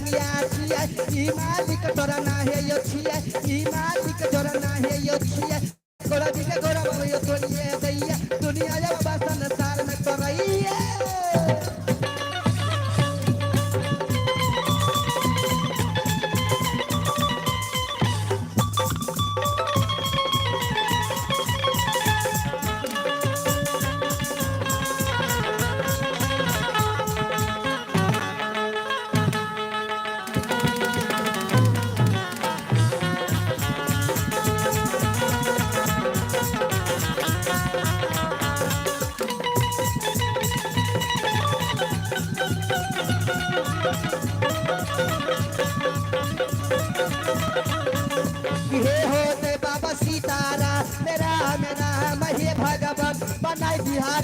रंगिया छियै ई मालिक तोरा ना हे यो छियै ई मालिक तोरा ना हे यो छियै गोरा जी के गोरा बाबा यो तोड़िए दैया दुनिया या बाबा संसार में करैया। हे होते बाबा सीतारा मेरा मेरा महे भगवान बनाई बिहार।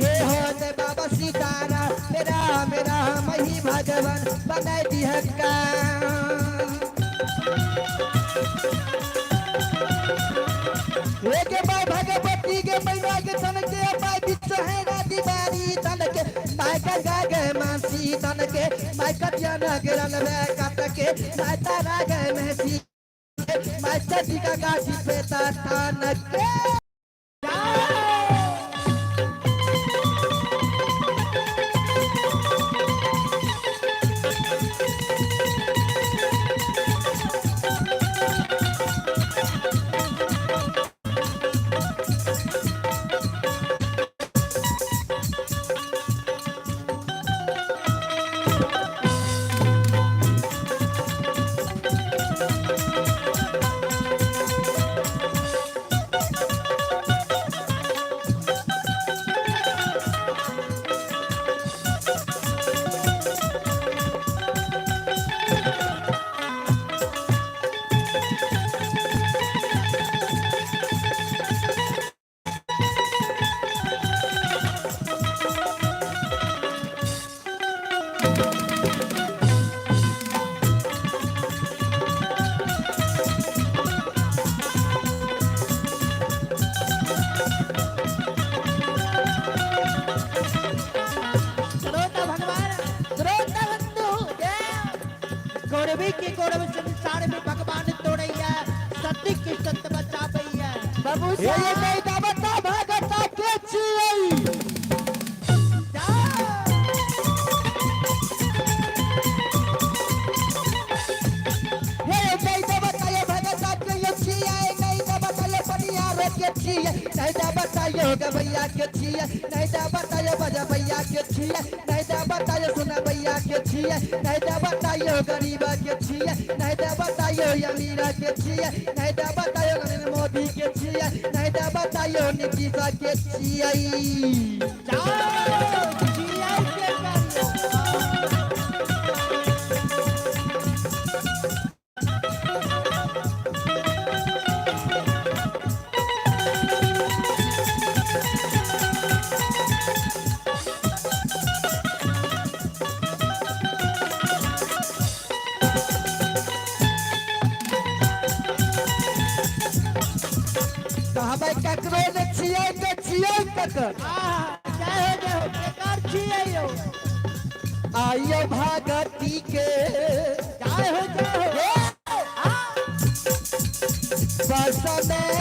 हे होते बाबा सीतारा मेरा मेरा मही भगवान बनाई दिहका। के बाय भगवती के मैना के तन के पाई बिच है दीवारी तन के my Ganga गे मासी तन के my कटिया नगरन में काट के my तारा गे महसी my चटी का गाठी पे थान के। श्रोता भगवान श्रोता बंधु गौरवी के गौरव संसार में भगवान तोड़ैया सत्य के सत्य बचाबैया। बाबू ये नहीं दावता भगता के छियै। हे नहीं दावता ये भगता के ये छियै नहीं दावता ये पनिया के छियै नहीं दावता ये गवैया के छियै नहीं दावता ये बजबैया के छियै नहीं दावता ये सुनबैया के छियै नहीं दावता ये गरीब के छियै नहीं दावता ये अमीर के छियै नहीं दावता ये नरेंद्र मोदी के छियै नहीं दावता ये नीतीश के छियै। जाओ छियै के करियो। कहबै ककरो ने छियै तऽ छियै ककर। जय हो जय हो बेकार छियै यौ। आइयो भगती के जय हो जय हो। बस में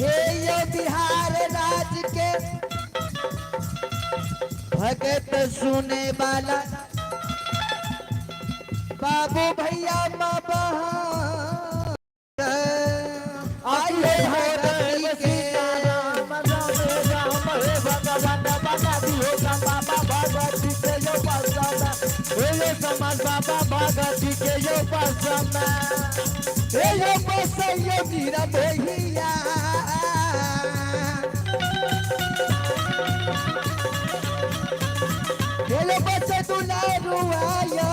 हे यो बिहार राज के भगत सुने वाला बाबू भैया माँ बहन आइए भगती के। राम राम राम हे भगवान बना दियो बाबा भगवती के यो बसना हे यो समाज बाबा भगती के यो बसमा हे यो बस यो मीरा मोहिया हे यो बस दुलारुआ यो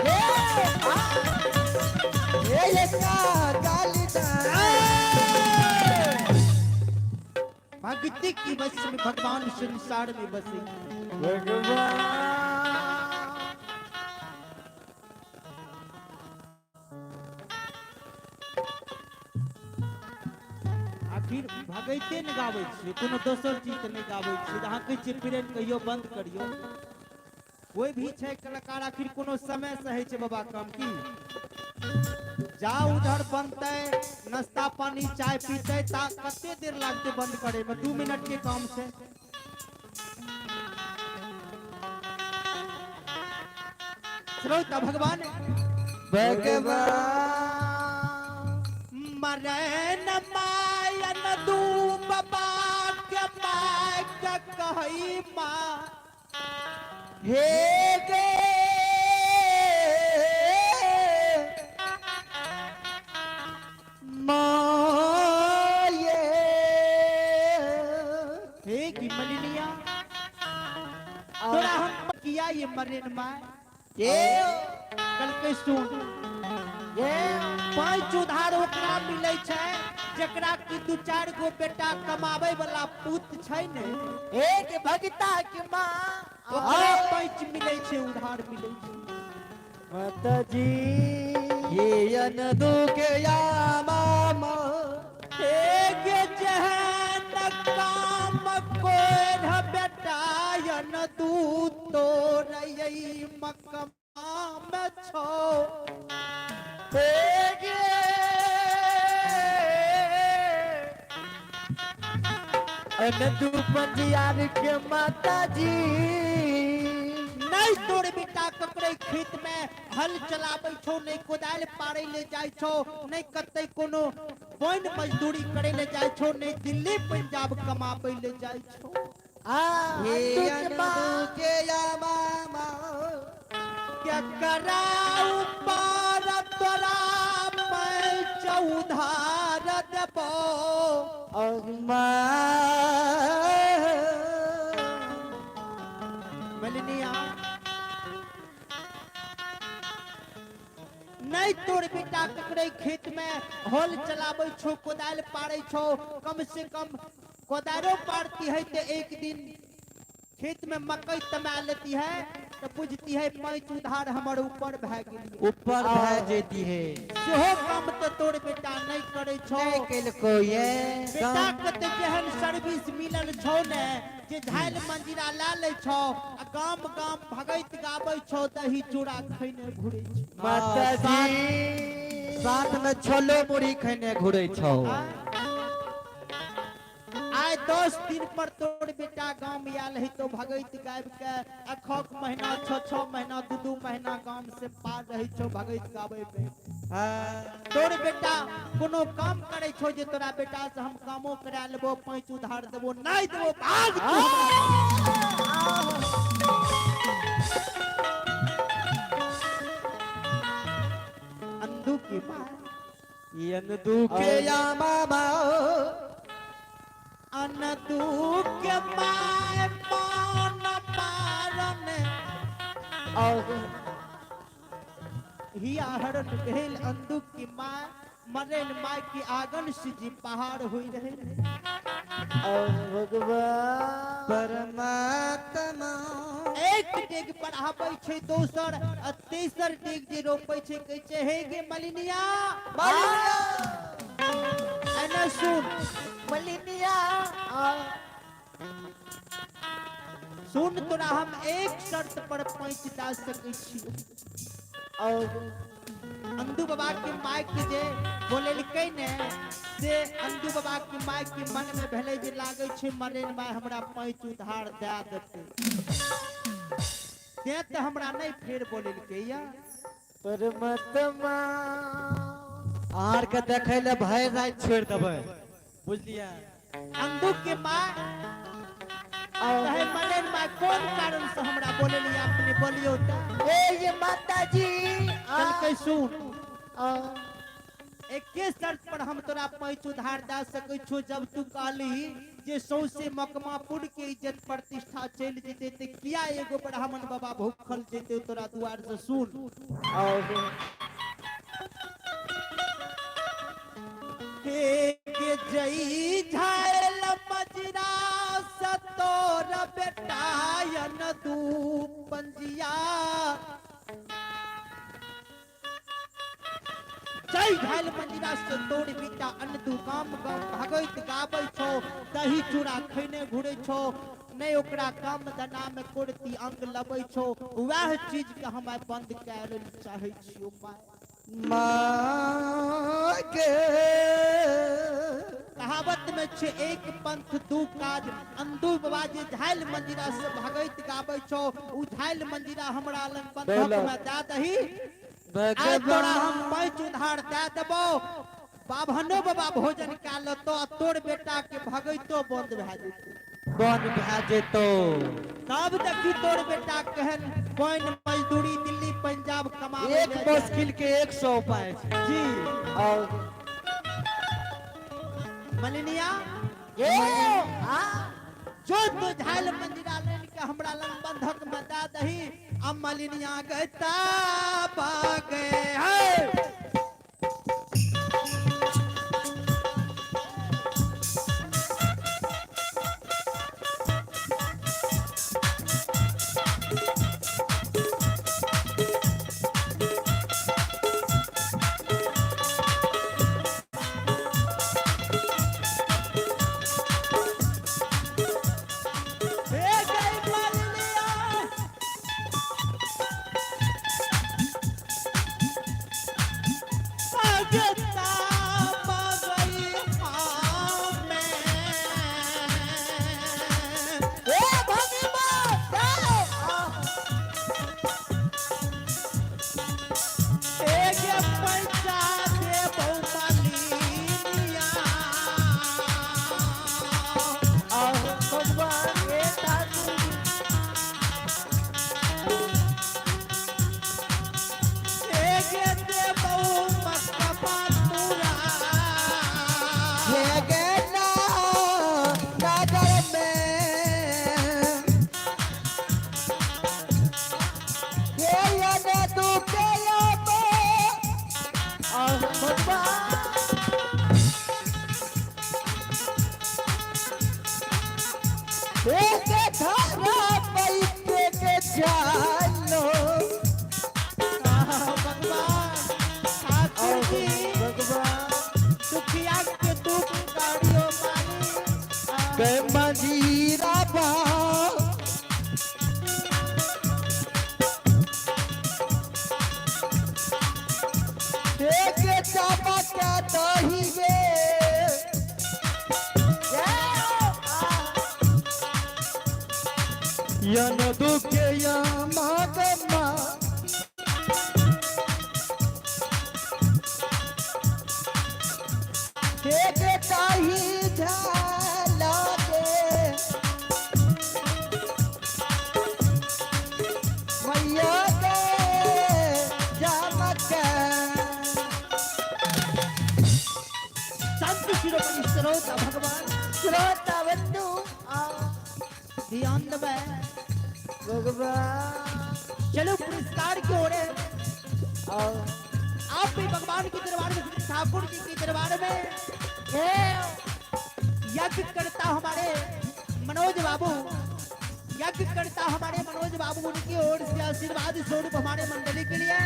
हे आ हे ये का कालिदास। भक्ति की बस में भगवान संसार में बसे। भगवान। आखिर भगैते ने गाबै छियै, कोनो दोसर चीज तऽ नहि गाबै छियै। अहाँ कहै छियै प्रेम कहियो बंद करियौ। कोई भी छै कलाकार, आखिर कोनो समय से होइ छै बाबा काम की। जा उधर बनतै, नाश्ता पानी चाय पीतै, ता कते देर लागतै बंद करे में? 2 मिनट के काम छै। श्रोता भगवान भगवान। मरन मायन दू बाबा के my के कहई माँ हे गे माये। हे की मलिनिया, तोरा हम किया ये मरेन my ये कल के सुन ये पांच उधार ओकरा मिलै छै जकरा कि 2-4 गो बेटा कमाबै वाला पुत छै ने। एक भगता के माँ ओकरा पैंच मिलै छै, उधार मिलै छै। माता जी ये अन दुख या मामा हे गे जहन काम कोढ़ बेटा यन दू तोरई मकमा में छौ। हे गे अन दू पंजियार के माता जी। नहीं तोर बेटा ककरे खेत में हल चलाबै छौ, नहीं कोदारि पारै ले जाइ छौ, नहीं कतै कोनो बन मजदूरी करे ले जाइ छौ, नहीं दिल्ली पंजाब कमाबै ले जाइ छौ। आ हे दुख के या मामा क्या कराऊ पार तोरा मैं चौधार देबो। मलिनिया नहीं तोर बेटा ककरे खेत में हल चलाबै छौ, कोदारि पारै छौ, कम से कम कोदारो पारती है तो एक दिन खेत में मकई तमा लेती है तो बुझती है पैंच उधार हमर ऊपर भए गेल, ऊपर भए जेती है। सेहो काम तो तोर बेटा नहीं करै छौ। नहीं केलको ये बेटा के तऽ जेहन सर्विस मिलल छौ ने जे झाइल मंजीरा ला लै छौ आ गाम गाम भगैत गाबै छौ, दही चूड़ा खैने घुरै छौ। माता जी साथ में छोलो मुड़ी खैने घुरै छौ। आइ 10 दिन पर तोर बेटा गाम आयल है तो भगैत गाबि के अखक महीना 6-6 महीना 2-2 महीना गाम से पार रहै छौ भगैत गाबै पे। तोर बेटा कोनो काम करै छौ जे तोरा बेटा से हम कामो करा लेबो, पैंच उधार देबो, नहीं देबो भाग तू हमरा। अंधू की माँ अंधू के या मामा अंधू के my मान पारन हिया हरण भेल अंधू की माय मरेन my की आंगन से जी पहाड़ हुई रहे। और भगवान परमात्मा एक डेग पढ़ाबै छै दोसर आ तेसर डेग जे रोपै छै कहै छै हे गे मलिनिया एना सुन मलिनिया सुन तोरा हम एक शर्त पर पैंच दऽ सकै छी। और अंधू बाबा के my के जे बोलेलकै ने से अंधू बाबा के my के मन में भेलै जे लागै छै मरेन my हमरा पैंच उधार दए देतै, तें तऽ हमरा नहि फेर बोलेलकै या। परमात्मा आर के देखै ले भरि राति छोड़ि देबै, बुझलियै? अंधू के my कहे मलेन माय कोन कारण से हमरा बोलेली अपने बोलियो त ए ये माताजी। कहलकै सुन, एके शर्त पर हम तोरा पैंच उधार दे सकै छो। जब तू कहली जे सौंसे मकमापुर के इज्जत प्रतिष्ठा चलि जेतै ते किया एगो ब्राह्मण बाबा भूखल जेतै तोरा दुआर से। सुन, हे के जई झायल मजरा सतोर बेटायन दू पंजिया, जय झायल मंदिरा से तोड़ बेटा अन्न दू गाम गाम भगैत गाबै छौ, दही चूड़ा खैने घुरै छौ, नहि ओकरा काम धंधा में कुर्ती अंग लबै छौ, वएह चीज के हम आइ बंद कए लेल चाहै छियौ माय। माँ के कहावत में छे एक पंथ दू काज। अंदू बाबा जे झायल मंदिरा से भगैत गाबै छौ, उ झायल मंदिरा हमरा लग बंधक में दए दही, आइ तोरा हम पैंच उधार दए देबौ, बाभनो बाबा भोजन कए लेतौ आ तोर बेटा के भगैतो बंद भए जेतौ। बंद भए जेतौ। तब देखी तोर बेटा केहन बन मजदूरी दिल्ली पंजाब कमाबै एक लए। मुश्किल के 100 उपाय छै। जी। और मलिनिया ये आ जो तू झायल मंदिरा लेन के हमरा लग बंधक में दए दही। आ मलिनिया गता बागे है। हे गई मलिनिया भगता बगई हमें। ए भगवान जय। एक पैसा देबौ मलिनिया। और भगवान ए ठाकुर। एक देबौ मकबा पूरा। हे गेना नगर में ये यने तू के याबो। और भगवान एक धारा पैसे के जानो। भगवान ठाकुर जी, भगवान दुखिया के दुख काढ़ियो माली। के मजीरा बा एक चापा के दही गे। यन दुखे या मागमा एक ताही झाला गे मैया के जामक। संत शिरोमणि श्रोता भगवान श्रोता बंधु ध्यान देबै। भगवान चलो पुरस्कार की ओर है। और आप भी भगवान के दरबार में, श्री ठाकुर जी के दरबार में यज्ञ करता हमारे मनोज बाबू, यज्ञ करता हमारे मनोज बाबू, उनकी ओर से आशीर्वाद स्वरूप हमारे मंडली के लिए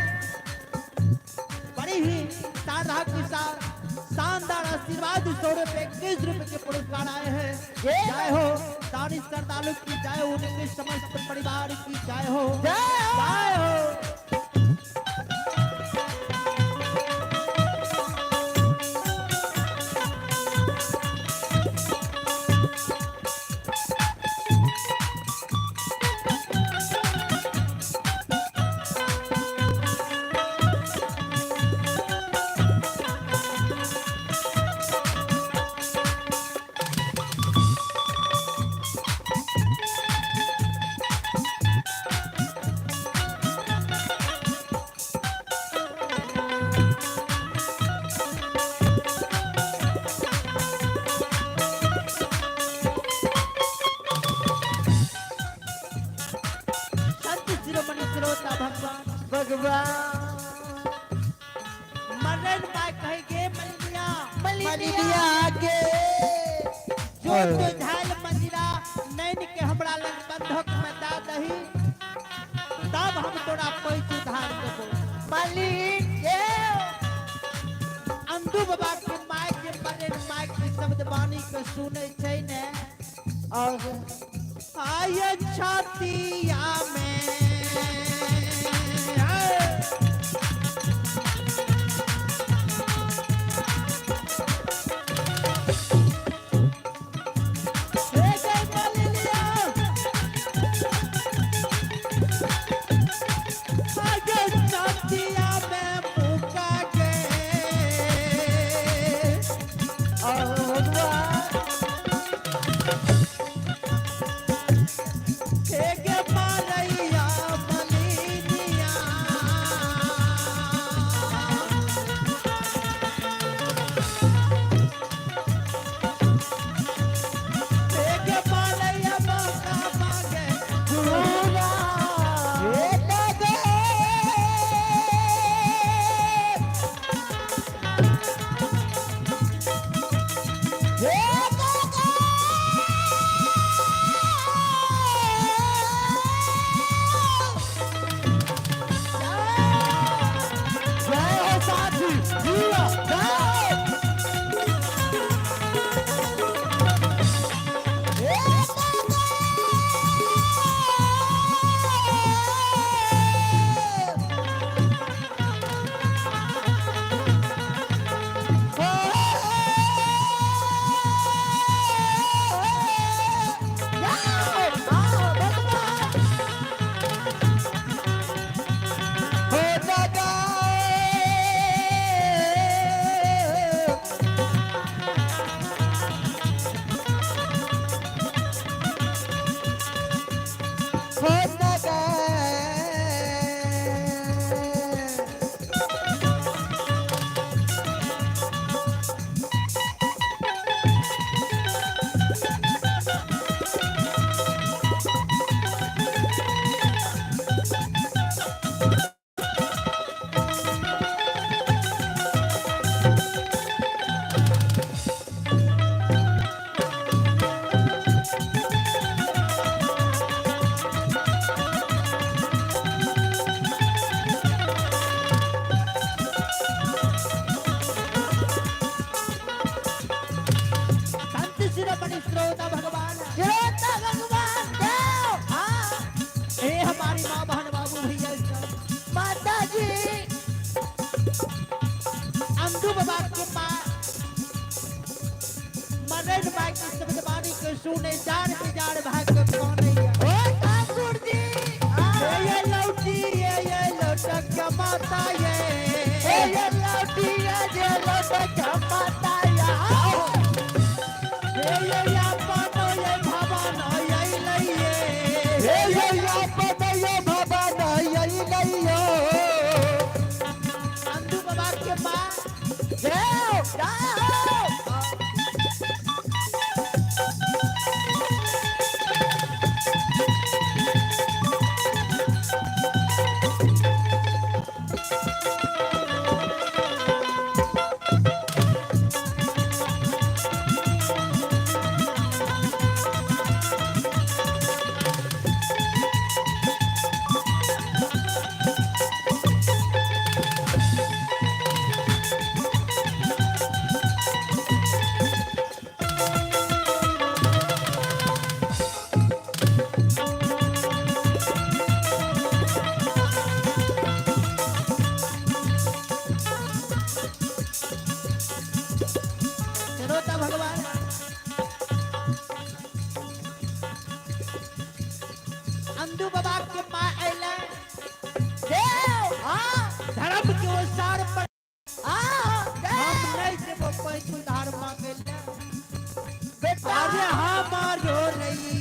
बड़ी ही शानदार के साथ शानदार आशीर्वाद स्वरूप 21 रुपए के पुरस्कार आए हैं। जय हो दानी श्रद्धालु की जय हो, उनके समस्त परिवार की जय हो, जय हो। मरन माय कहे गे मलिनिया, मलिनिया के जो तो झाल मंजिला नैन के हमरा लग बंधक में दा दही, तब हम तोरा पैच उधार देबो। मलिन के अंधू बाबा के माय के मरन माय के शब्द वाणी के सुनै छै ने, और आय छातिया में सुने चार बिजार भाग के कौन ओ ठाकुर जी, ये लौटी ये लौटक माता ये, ये लौटी ये लौटक माता या, ये अपन ये भवन ये लइये, ये अपन ये भवन ये लइयो। अंधू बाबा के माँ जय हो, जय हो। अंधू बाबा के माँ अइले धर्म के ओसार पर हम नहीं देबो पैठ उधार मांगे ले। बेटा अरे हमारो रही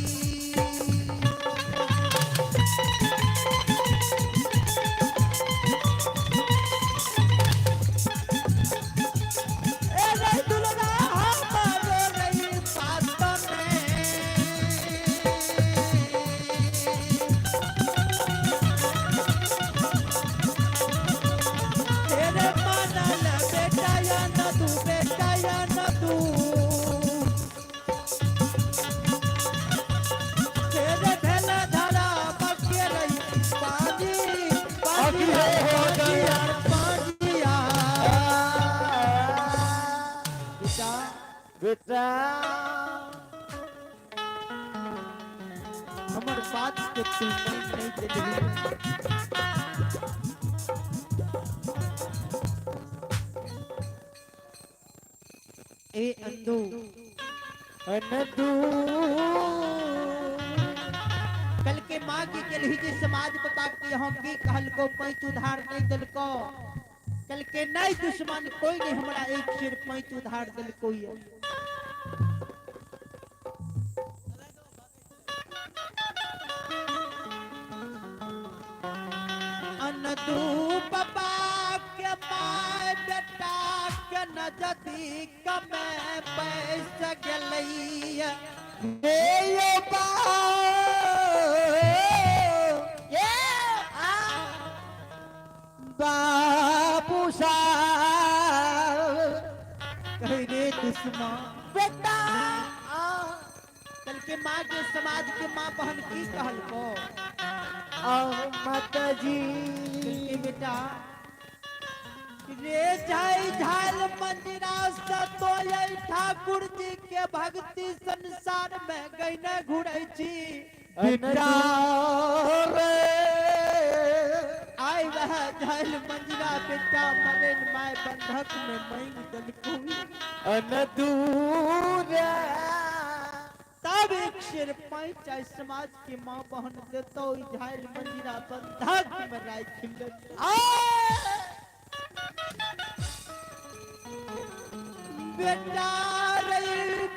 ए रे दुल्हा हमारो रही पास में। तेरे मनल बेटा हमर बात के तू नहीं नहीं देलही। ए अंदू अनदू कल के माँ की गेलही जे समाज बाबा के हम की कहलको पैंच उधार नहीं देलको। कल के नहीं दुश्मन कोई नहीं हमरा एक शेर पैंच उधार देलको ये। अनदू बाबा के my बेटा के नजदीक में पैस गेलैया। हे यो बा ये आ बाबू साहब कहे रे दुश्मन बेटा आ कल के माँ के समाज के माँ बहन की कहलको और माता जी कल के बेटा रे जाय झाल मंदिरा से तो ये ठाकुर जी के भक्ति संसार में गईने घुरै छी। बेटा रे आय वह झाल मंदिरा बेटा मरेन my बंधक में मांग देलको। अनदूर तब एक शेर पैंच आय समाज के माँ बहन देतो झाल मंदिरा बंधक में राखि लेतो। आ बेटा रे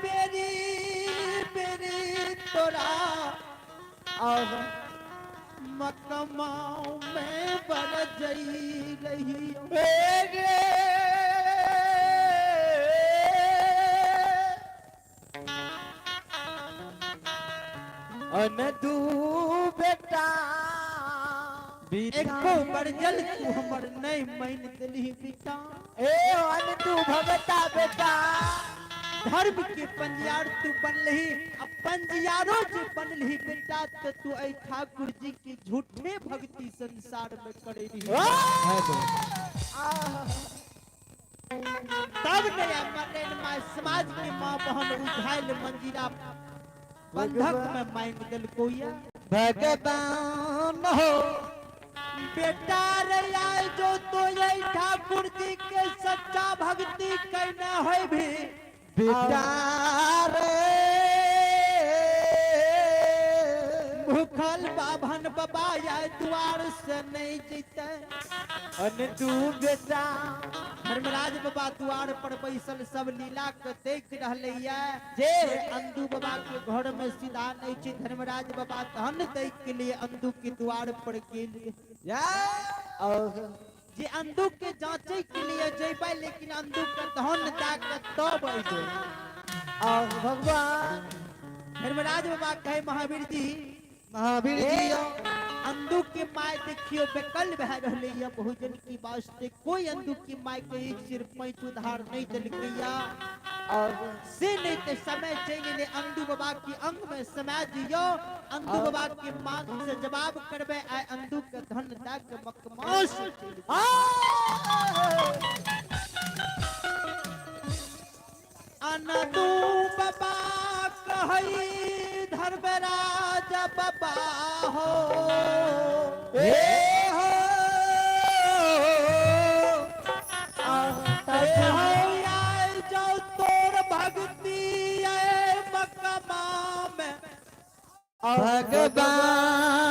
बेरी बेरी तोरा और मकमाओ में बर जई रही। मेरे अनदू बेटा एको बरजल तू हमर नहीं मान देलही बेटा। ए अनदू भगता बेटा धर्म के पंजियार तू बनलही आ पंजियारो जे बनलही बेटा तो तू ऐ ठाकुर जी की झूठे भक्ति संसार में करे रही। तब नया मरेन my समाज के माँ बहन उझाइल मंजीरा बंधक में मांग देलको या। भगवान हो बेटा रे आए जो तो ये ठाकुर जी के सच्चा भक्ति कहना है भी बेटा रे भूखल बाभन बाबा आए द्वार से नहीं जीते। अनदू बेटा धर्मराज बाबा द्वार पर बैसल सब लीला के देख रहले ये जे अंदू बाबा के घर में सीधा नहीं छे। धर्मराज बाबा धन दै के लिए अंदू के द्वार पर गेल या और जे अंदू के जांचे के लिए जेबै लेकिन अंदू के धन दा के तब अइबै। और भगवान धर्मराज बाबा कहे महावीर जी महावीर जी अंदू के my देखियो बेकल भए रहले ये भोजन की वास्ते कोई अंदू की my के एक सिर पैंच उधार नहीं देलकैया। और से नहीं ते समय चलि गेलै अंदू बाबा के अंग में समा दियो। अंदू बाबा के मांग से जवाब करबै आइ अंदू के धन दा के मकमास। अनदू बाबा कहई धर्मराज बाबा हो ए हो ए हो आइ जाओ तोर भक्ति आए मकमा में भगवान।